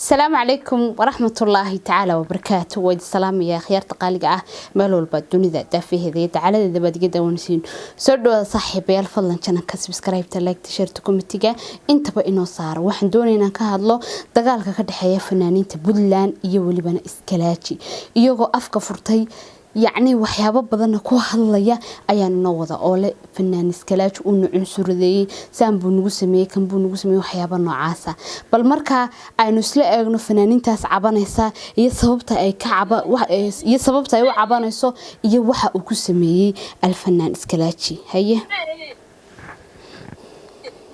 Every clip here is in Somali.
Asalaamu calaykum waraxmatullaahi tacaala wabarakaatu. Waa idin salaamaya, akhyaarta qaaliga ah, meel walba dunida daafaheeda iyo dacaladeeda baad iga daawanaysiin. Soo dhawaada, saaxiibayaal. Fadlan channelka subscribe-ta, like, share, commentiga intaba inoo saaro. Waxaan doonaya inaan ka hadlo dagaalka ka dhexeeya fanaaniinta Puntland iyo welibana Iskalaaji, iyagoo afka furtay, yacni waxyaabo badanna ku hadlaya ayaan inoo wada oo le fanaan Iskalaaji uuna cunsuradeeyey, saan buu nagu sameeyey, kan buu nagu sameeyey, waxyaabo noocaasa. Bal markaa aynu isla eegno fanaaniintaas cabanaysa iyo sababta ay ka caba iyo sababta ay u cabanayso iyo waxa uu ku sameeyey alfanaan Iskalaaji. Haye.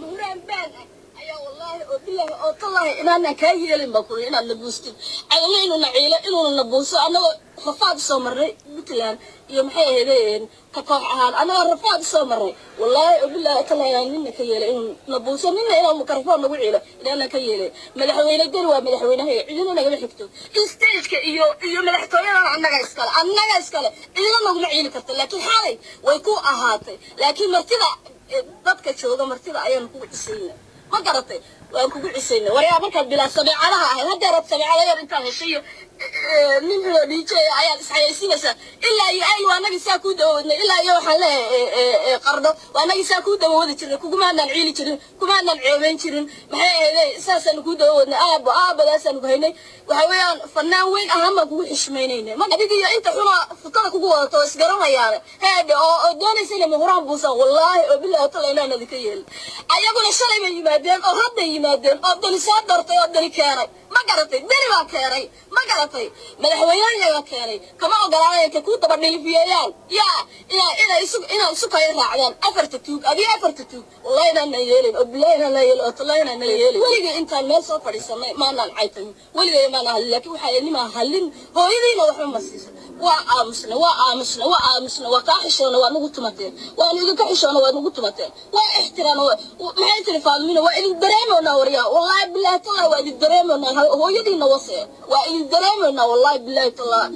Muhuraan baan ah ayaa, wallaahi oo bilaahi oo tallaahi, inaanaan kaa yeelin baa kuri inaad na buustid cadalna inuu na ciilo, inuuna na buuso. Annagoo rafaad soo marnay Puntland iyo maxay ahaydeen ka koox ahaan, annagoo rafaad soo marnay, wallaahi oo bilaahi oo tallaahi, inaan nina ka yeelay inuu na buuso, nina inuu mikrafoon nagu ciilo inaanaan ka yeelay. Madaxweyne Deni waa madaxweynahay, cidina nagama xigto. Stageka iyo madaxtooyadana annaga iskale, annaga iskale, cidina naguma ciili karto. Laakiin xalay way ku ahaatay, laakiin martida dadka jooga, martida ayaan kugu cisayna, ma garatay? Waan kugu cisayna. Waryaa, markaad bilaa sameecadaha ahayd, haddeeraad sameecada yar intaad heshay iyo nin xuloo DJ ayaad isxayaysiinaysaa. Ilaa iyo Ayl waa anagii saa kuu dabawadnay, ilaa iyo waxaan leeyahay Qardho waa anagii saa kuu dabawadi jirnay. Kugumaanaan ciili jirin, kumaanaan ceebeyn jirin. Maxay ahaydey, saasaanu kuu dabawadnay, aabo aabadaasaanu ku haynay. Waxa weeyaan fanaan weyn ahaan baan kugu xishmaynaynay. Ma adiga iyo inta xuna futada kugu wadato oo isgaranayaane heedhe oo doonaysa inay muhuraan buusaan, wallaahi oo bilaahi tala inaan idinka yeelin. Ayaguna shalay bay yimaadeen oo hadday yimaadeen oo Dani soo doortay oo Dani keenay, ma garatay? Deni baa keenay, ma garatay? Madaxweynaha keenay. Kama ogolaanaya intay kuu daba dhilifiyeeyaan yaa inay isu inay isu kaya raacdaan afarta tuug, adiga afarta tuug. Wallahi inaanaan yeelin oo bilahi inaanaan yeelin oo tallahi inaanaan yeelin. Weligay intaan meel soo fadhiisanay maanaan caytamin, weligay maanaan hadlin, laakiin waxaa nimaa hadlin hooyadiina waxba ma siiso. Waa aamusna, waa aamusna, waa aamusna, waa kaa xishoona, waa nagu tumateen, waanu idinka xishoona, waa nagu tumateen, waa ixtiraam. Maxay tiri Faadmina? Waa idin dareemoynaa, waryaa. Wallahi bilahi tallahi, waa idin dareemoynaa. Hooyadiina wase, waa idin dareemoynaa. Wallahi bilahi tallahi,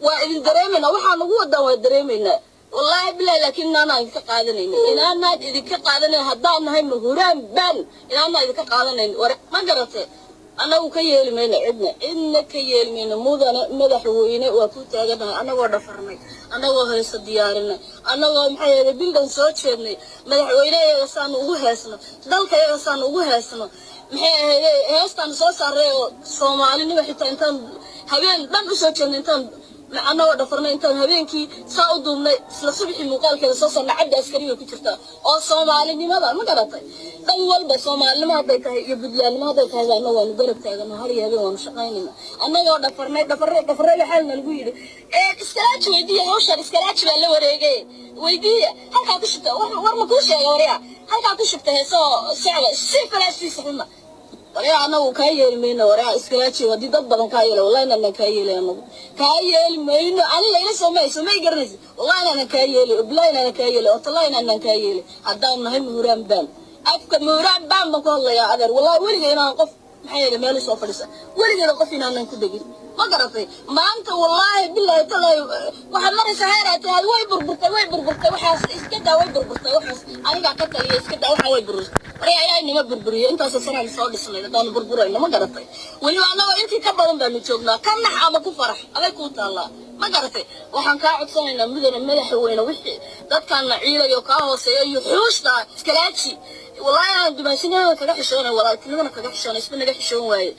waa idin dareemaynaa. Waxaa nagu wadaan waa dareemaynaa, wallahi bilahi. Laakiin inaanaan idinka qaadanaynin, inaanaan idinka qaadanayn haddaan nahay Mahuraan baan, inaanaan idinka qaadanayn war, ma garatay? Annagu ka yeeli mayno cidna, cidna ka yeeli mayno. Mudane madaxweyne, waa ku taaganahay, annagoo dhafarnay, annagoo heeso diyaarinay, annagoo maxay ahayd bildan soo jeednay. Madaxweyne iyaga saanu ugu heesno, dalka iyaga saanu ugu heesno, maxay ahayd, heestaan soo saaray oo Soomaalinimo xitaa intaan habeen dhan usoo jeednay, intaan annagoo dhafarnay, intaan habeenkii saa u duubnay, isla subaxii muuqaalkeeda soo saarnay. Cabdi Askari bay ku jirtaa oo Soomaalinimada, ma garatay? Dhan walba Soomaalinimo hadday tahay iyo Puntlandnimo hadday tahay, annaga waanu garab taagano, har iyo habeen waanu shaqaynayna, annagoo dhafarnay, dhafarnay, dhafarnay. Waxaa nalagu yidhi Iskalaaji weydiiya hawshaan, Iskalaaji baa la wareegay, weydiiya. Halkaa ku shubta, war ma kuu sheega? Waryaa, halkaa ku shubta heesoo socda si falaashiisa xuma. Waryaa, annagu kaa yeeli mayno. Waryaa Iskalaaji, haddii dad badan kaa yeela, wallahi inaanan kaa yeelay. Annagu kaa yeeli mayno. Ani layla soo mayso, may garanaysa? Wallahi inaanan kaa yeelay oo bilahi inaanan kaa yeelay oo tallahi inaanan kaa yeelay. Haddaan nahay Muhuraan baan, afka Muhuraan baan baan ku hadlayaa, adeer. Wallahi weliga inaan qof maxay yeelay meel soo fadhiisa, weligeeda qof inaanan ku dhegin, ma garatay? Maanta wallaahi bilahi tallahi, waxaad maraysaa heer aad tahay way burburtay, way burburtay, waxaas iska daa, way burburtay, waxaas anigaa ka taliya, iska daa, waxaa way burburtay. Waryaa, Ilaahay nima burburiyo. Intaasoo sanaan soo dhisnay haddaanu burburayno, ma garatay? Weliba annagoo intii ka badan baanu joognaa. Ka nax ama ku farax, aday kuu taallaa, ma garatay? Waxaan kaa codsanaynaa, mudane madaxweyne, wixii dadkaan na ciilayo kaa hooseeya iyo xuushta Iskalaaji, wallahi aan dumaashinimada kaga xishoonay, walaaltinimada kaga xishoonay, isba naga xishoon waaye.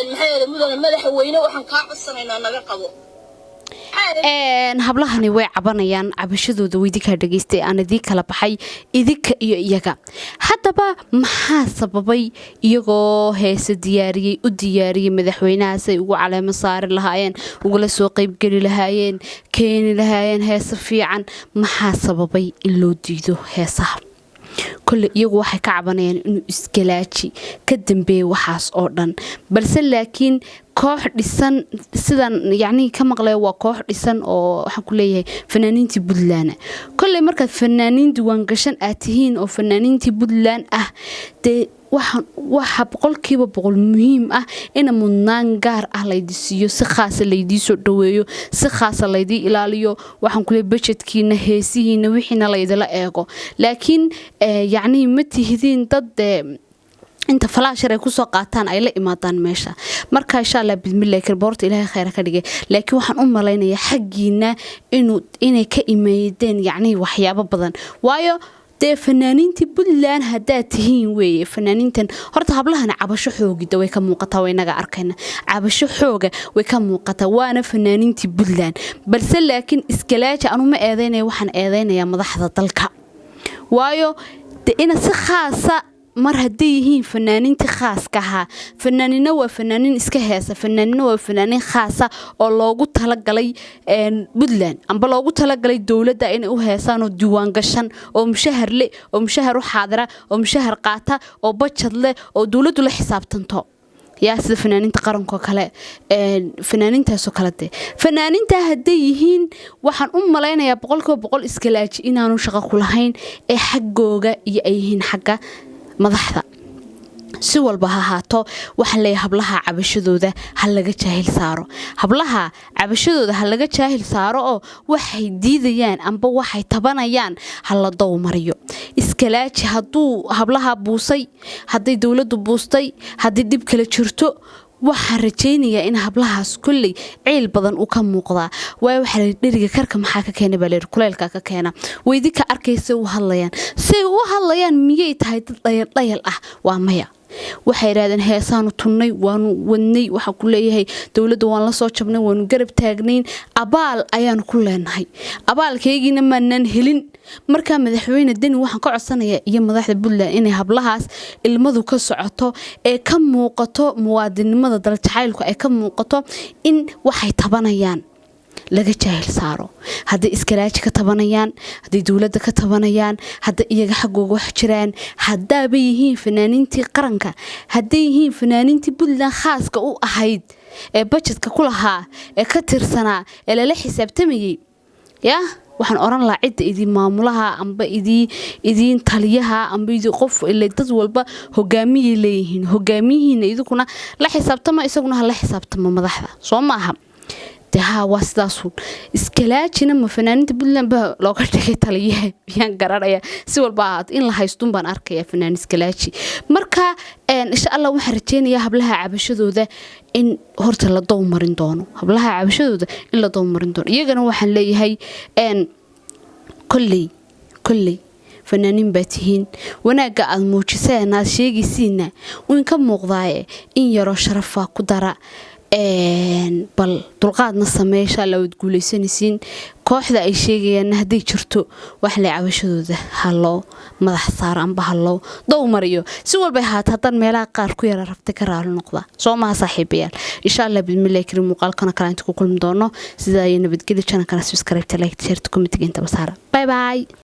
Maxay yeelay, mudane madaxweyne, waxaan kaa codsanaynaa naga qabo. Hablahani way cabanayaan, cabashadooda weydinkaa dhegaystay, aan idii kala baxay idinka iyo iyaga. Haddaba maxaa sababay, iyagoo heese diyaariyey, u diyaariyey madaxweynahaasay ugu caleemo saari lahaayeen, ugula soo qeybgeli lahaayeen, keeni lahaayeen heese fiican, maxaa sababay in loo diido heesaha? Kolle iyagu waxay ka cabanayaan inuu Iskalaaji ka dambeeyay waxaas oo dhan, balse laakiin koox dhisan, sidan yacnii ka maqlaya, waa koox dhisan oo waxaan ku leeyahay fanaaniintii Puntland. Kolley markaad fanaaniin diiwaangashan aad tihiin oo fanaaniintii Puntland ah, dee waxa 100% muhiim ah in mudnaan gaar ah laydi siiyo, si khaasa laydii soo dhaweeyo, si khaasa laydii ilaaliyo. Waxaan kuleeyahay budgetkiina, heesihiina, wixiina laydila eego. Laakiin yacnii ma tihidiin dad dee. Inta falaashar ay kusoo qaataan ay la imaadaan meesha. Marka insha Allah bismillahi karim, boorta Ilaahay khayr ka dhigay. Laakiin waxaan u malaynayaa xaggiina inay ka imaadeen, yacni waxyaabo badan, waayo dee fanaaniintii Puntland haddaad tihiin weeye fanaaniintan. Horta hablahana cabasho xoogida way ka muuqataa, way naga arkayna, cabasho xooga way ka muuqataa, waana fanaaniintii Puntland. Balse laakiin Iskalaaji anu ma eedeynaya, waxaan eedeynayaa madaxda dalka, waayo de ina si khaasa mar hadday yihiin fanaaniintii khaaska ahaa. Fanaanina waa fanaaniin iska heesa, fanaanina waa fanaaniin khaasa oo loogu talagalay Puntland amba loogu talagalay dowladda inay u heesaan, oo diiwaan gashan, oo mushahar le, oo mushahar u xaadira, oo mushahar qaata, oo bajad leh, oo dowladdu la xisaabtanto, yaa sida fanaaniinta qaranko kale, fanaaniintaasoo kale. Dee fanaaniintaa hadday yihiin, waxaan u malaynayaa 100% Iskalaaji inaanu shaqo ku lahayn ee xaggooga iyo ay yihiin xagga madaxda. Si walba ha ahaato, waxaan leeyahay hablaha cabashadooda ha laga jaahil saaro, hablaha cabashadooda ha laga jaahil saaro, oo waxay diidayaan amba waxay tabanayaan ha la dowmariyo. Iskalaaji hadduu hablaha buusay, hadday dowladdu buustay, haddii dhib kale jirto, waxaan rajaynayaa in hablahaas kolley ciil badan uu ka muuqdaa. Waayo waxaa la dheriga karka maxaa ka keena baa layidhi? Kuleylka ka keena. Weydi ka arkaysa u hadlayaan, say u hadlayaan miyay tahay dad dhayal dhayal ah? Waa maya. Waxay yidhahdeen heesaanu tunnay, waanu wadnay, waxaa ku leeyahay dowladda waan la soo jabnay, waanu garab taagnayn, abaal ayaanu ku leenahay, abaalkaygiina maanaan helin. Markaa madaxweyne Deni waxaan ka codsanayaa iyo madaxda Puntland inay hablahaas ilmadu ka socoto ee ka muuqato muwaadinimada daljacaylku ay ka muuqato in waxay tabanayaan laga jaahil saaro. Hadday Iskalaaji ka tabanayaan, hadday dowladda ka tabanayaan, hadday iyaga xaggooga wax jiraan, haddaaba yihiin fanaaniintii qaranka, hadday yihiin fanaaniintii Puntland khaaska u ahayd ee bajetka ku lahaa ee ka tirsanaa ee lala xisaabtamayay, yaa waxaan oran lahaa cidda idin maamulaha amba idiin taliyaha amba idii qof ile dad walba hogaamiyay leeyihiin, hogaamiyihiina idinkuna la xisaabtama, isaguna ha la xisaabtamo madaxda. Soo maaha? De haa, waa sidaasun. Iskalaajina ma fanaaniinta Puntland baa looga dhigay taliyaha? Miyaan garanaya. Si walba ahaat, in la haystun baan arkaya fanaan Iskalaaji. Marka insha Allah waxaan rajeynayaa hablaha cabashadooda in horta la dowmarin doono, hablaha cabashadooda in la dowmarin doono. Iyagana waxaan leeyahay kolley kolley fanaaniin baa tihiin, wanaagga aad muujiseen aad sheegaysiinna win ka muuqdaaye, in yaroo sharafa ku dara, bal dulqaadna sameey. Insha Allah waad guuleysanaysiin. Kooxda ay sheegayaanna hadday jirto, wax le cabashadooda ha loo madax saaro amba ha loo dow mariyo. Si walbay ahaata, haddaan meelaha qaar ku yara rabtay, ka raali noqda. Soo maha saaxiibayaal? Insha Allah bismillahi karim, muuqaalkana kale inta ku kulmi doono, sidaa iyo nabadgelyo. Channelkana subscribe, like, share, commentiga intaba saara. Bye bye.